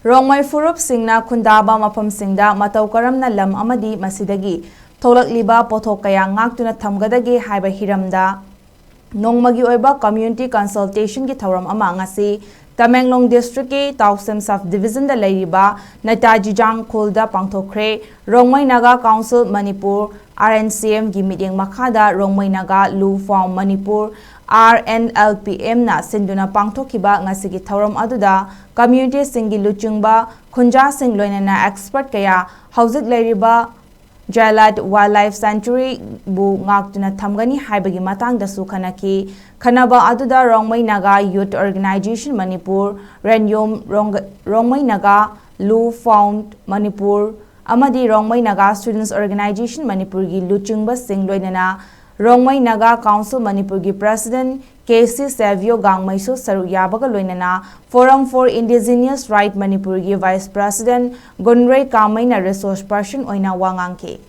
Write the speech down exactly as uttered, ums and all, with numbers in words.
ꯔꯣꯡꯃꯩ ꯐꯨꯔꯨꯞꯁꯤꯡꯅ ꯈꯨꯟꯗꯥꯕ ꯃꯐꯝꯁꯤꯡꯗ ꯃꯇꯧ ꯀꯔꯝꯅ ꯂꯝ ꯑꯃꯗꯤ ꯃꯁꯤꯗꯒꯤ ꯊꯣꯛꯂꯛꯂꯤꯕ ꯄꯣꯠꯊꯣꯛ ꯀꯌꯥ ꯉꯥꯛꯇꯨꯅ ꯊꯝꯒꯗꯒꯦ ꯍꯥꯏꯕ ꯍꯤꯔꯝꯗ ꯅꯣꯡꯃꯒꯤ ꯑꯣꯏꯕ community consultationꯒꯤ ꯊꯧꯔꯝ ꯑꯃ ꯉꯁꯤ ꯇꯃꯦꯡꯂꯣꯡ districtꯀꯤ ꯇꯥꯎꯁꯦꯝ sub divisionꯗ ꯂꯩꯔꯤꯕ ꯅꯇꯥꯖꯤꯖꯥꯡ ꯈꯨꯜꯗ ꯄꯥꯡꯊꯣꯛꯈ꯭ꯔꯦ꯫ ꯔꯣꯡꯃꯩ ꯅꯥꯒꯥ Council ꯃꯅꯤꯄꯨꯔ, RNCMꯒꯤ ꯃꯤꯠꯌꯦꯡ ꯃꯈꯥꯗ ꯔꯣꯡꯃꯩ ꯅꯥꯒꯥ ꯂꯨ ꯐꯥꯎꯟ ꯃꯅꯤꯄꯨꯔ, RNLPMꯅ ꯁꯤꯟꯗꯨꯅ ꯄꯥꯡꯊꯣꯛꯈꯤꯕ ꯉꯁꯤꯒꯤ ꯊꯧꯔꯝ ꯑꯗꯨꯗ communityꯁꯤꯡꯒꯤ ꯂꯨꯆꯤꯡꯕ, ꯈꯨꯟꯖꯥꯁꯤꯡ ꯂꯣꯏꯅꯅ expert ꯀꯌꯥ ꯍꯧꯖꯤꯛ ꯂꯩꯔꯤꯕ Jalat Wildlife Sanctuaryꯕꯨ ꯉꯥꯛꯇꯨꯅ ꯊꯝꯒꯅꯤ ꯍꯥꯏꯕꯒꯤ ꯃꯇꯥꯡꯗꯁꯨ ꯈꯟꯅꯈꯤ꯫ ꯈꯟꯅꯕ ꯑꯗꯨꯗ ꯔꯣꯡꯃꯩ ꯅꯥꯒꯥ Youth Organisation ꯃꯅꯤꯄꯨꯔ, ꯔꯦꯟꯌꯣꯝ ꯔꯣꯡꯒ-, ꯔꯣꯡꯃꯩ ꯅꯥꯒꯥ ꯂꯨ ꯐꯥꯎꯟ ꯃꯅꯤꯄꯨꯔ ꯑꯃꯗꯤ ꯔꯣꯡꯃꯩ ꯅꯥꯒꯥ Students Organisation ꯃꯅꯤꯄꯨꯔꯒꯤ ꯂꯨꯆꯤꯡꯕꯁꯤꯡ ꯂꯣꯏꯅꯅ ꯔꯣꯡꯃꯩ ꯅꯥꯒꯥ Council ꯃꯅꯤꯄꯨꯔꯒꯤ President ꯀꯦ ꯁꯤ ꯁꯦꯚꯤꯌꯣ ꯒꯥꯡꯃꯩꯁꯨ ꯁꯔꯨꯛ ꯌꯥꯕꯒ ꯂꯣꯏꯅꯅ Forum for Indigenous Right ꯃꯅꯤꯄꯨꯔꯒꯤ Vice President ꯒꯨꯟꯔꯩ ꯀꯥꯃꯩꯅ resource person ꯑꯣꯏꯅ ꯋꯥ ꯉꯥꯡꯈꯤ꯫